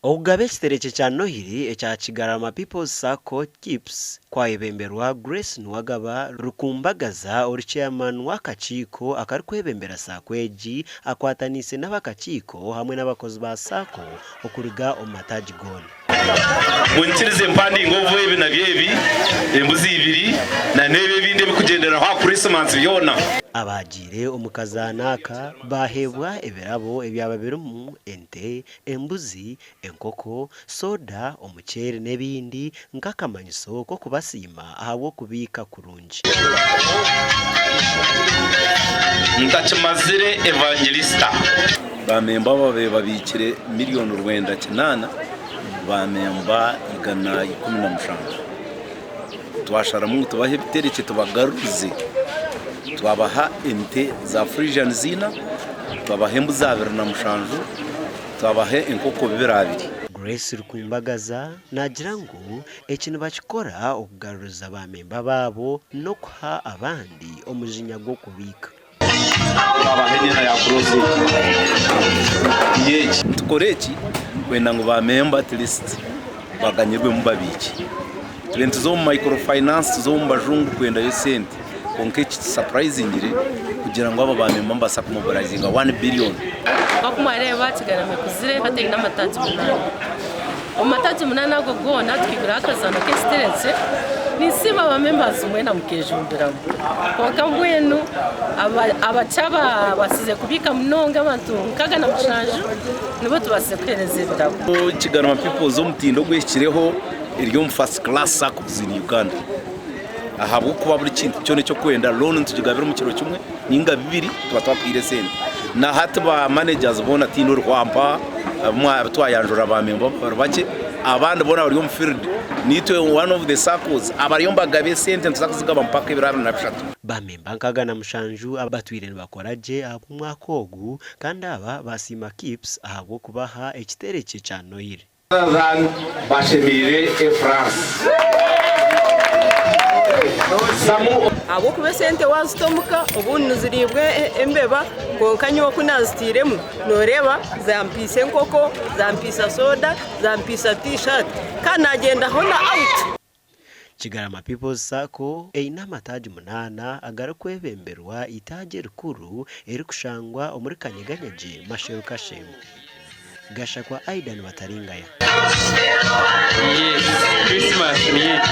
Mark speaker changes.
Speaker 1: Okugaba ekiterekye kya Nohiri ekya Kigarama People's Sacco, KIPS, kwayebemberwa Grace Nuwagaba Rukumbagaza ori Chairman w'akakiiko akarikwebembera Sacco egi akwataniise n'abakakiiko hamwe n'abakozi ba Sacco okuruga omu mataagi goona.
Speaker 2: Munyikirize mpandinge obu ebi nabyo ebi, embuzi ibiri, na n'ebi ebindi ebikugyenderaho aha Krisimansi byona.
Speaker 1: Abaagiire omu kazaano aka baaheebwa ebirabo ebyaba birimu ente, embuzi, enkoko, soda, omuceeri n'ebindi nk'akamanyiso k'okubasiima ahabw'okubiika kurungi.
Speaker 2: Ntakimazire Evangelista.
Speaker 3: Ba memba ababaire babiikire miriyoni 98 ba memba 117. Twasharamu ngu tubahe ebiterekye tubagaruze. Twabaha ente za Friesians ina, twabaha embuzi 27, twabaha enkoko 22.
Speaker 1: Grace Rukumbagaza naagira ngu eki nibakikora okugaruriza ba memba baabo n'okuha abandi omujinya gw'okubiika.
Speaker 2: Twabaha emyenda ya kuroza egi niyo egi.
Speaker 3: Nitukora eki kwenda ngu ba memba at least baganyirwemu babiikye. Tube nituza omu micro finance tuze omu bajungu kwendayo sente kwonka eki kisurprisingire kugira ngu aba ba memba nibabaasa kumobilizinga one billion.
Speaker 4: Nk'oku mwareeba Kigarama ekuzire hati eine amataagi munaana. Omu mataagi munaana ago goona tukaiguraho akazaano k'ekiterekye. Ninsiima ba members mwena mukejumbiramu. Kwonka mbwenu abakye ababaasize kubiika munonga abantu nkaga na mushanju nibo tubaasize kuheereza ebirabo.
Speaker 3: Kigarama People's omutindo ogwehikireho eri omu first class circles in Uganda ahabw'okuba buri kintu kyona eki orikwenda loan nitugigabira omu kiro kimwe ninga bibiri tuba twakuhaire esente. Na hati ba managers boona tihaine orihwampa abu twayanjurira ba memba bari bakye abandi boona bari omu field naitwe one of the circles abariyo nibagaba esente nituza kuzigaba mpaka ebiro 23.
Speaker 1: Ba memba 67 abatwire nibakora gye ahabw'omwaka ogu kandi aba basiima KIPS ahabw'okubaha ekiterekye kya Noiri.
Speaker 2: Than Bashemeire Efrance. Samu.
Speaker 5: Ahabw'okuba esente waazita omuka obundi niziriibwa embeba kwonka nyowe ku naazitairemu nooreeba zampiisa enkoko, zampiisa soda, zampiisa tiishaati kandi naagyenda hoona awutu.
Speaker 1: Kigarama People's Sacco eine amataagi munaana agarikwebemberwa eitaagi erikuru erikushangwa omuri Kanyeganyegye, Masheru Kashembe. Gashakwa Aidan Bataringaya.
Speaker 6: Yes, Christmas niyo egyo.